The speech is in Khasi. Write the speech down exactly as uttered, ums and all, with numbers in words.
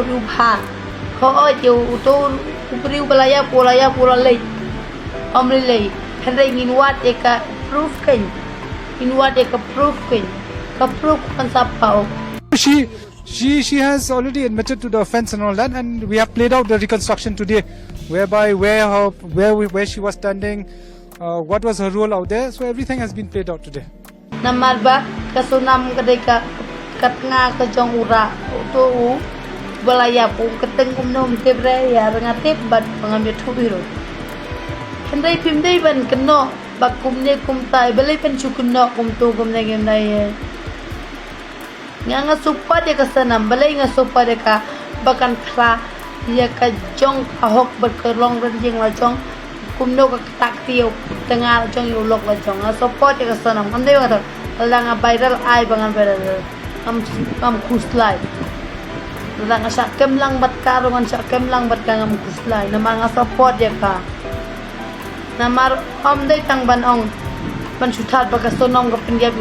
Rupa. Ho o je u to u briew ba la ïap u la ïap u la leit. Ym lei lei. Hynrei ngin wad ïa ka proof kein. Ngin wad ïa ka proof kein. Ka proof kan sa paw. She she she has already admitted to the offense and all that, and we have played out the reconstruction today, whereby where her where we, where she was standing, uh, what was her role out there. So everything has been played out today. Namar ba ka Sonam ka dei ka ka tnga ka jong u Ra u to u ba la ïap u ka teng um no um tip re ïa rnga tip bad ba ngam ïathuh hi ruh. Hynrei phim dei ban kynnoh ba kumne kumtai balei ban shu kynnoh kumto kumne kumtai. Nga nga support ïa ka Sonam balei nga support ïa ka ba kan phla ïa ka jong ka hok bad ka long ren jing la jong. Kumno ka kata kti ïa u tnga la jong ïa u lok la jong nga support ïa ka Sonam kam dei ba nga thot. Lada nga viral ai ba ngan viral ngam ngam khuslai. Lada nga shah kem lang bad ka ruh ngan shah kem lang bad ka ngam khuslai namar nga support ïa ka. Namar ym dei tang ban ong ban shu thad ba ka Sonam ka pynïap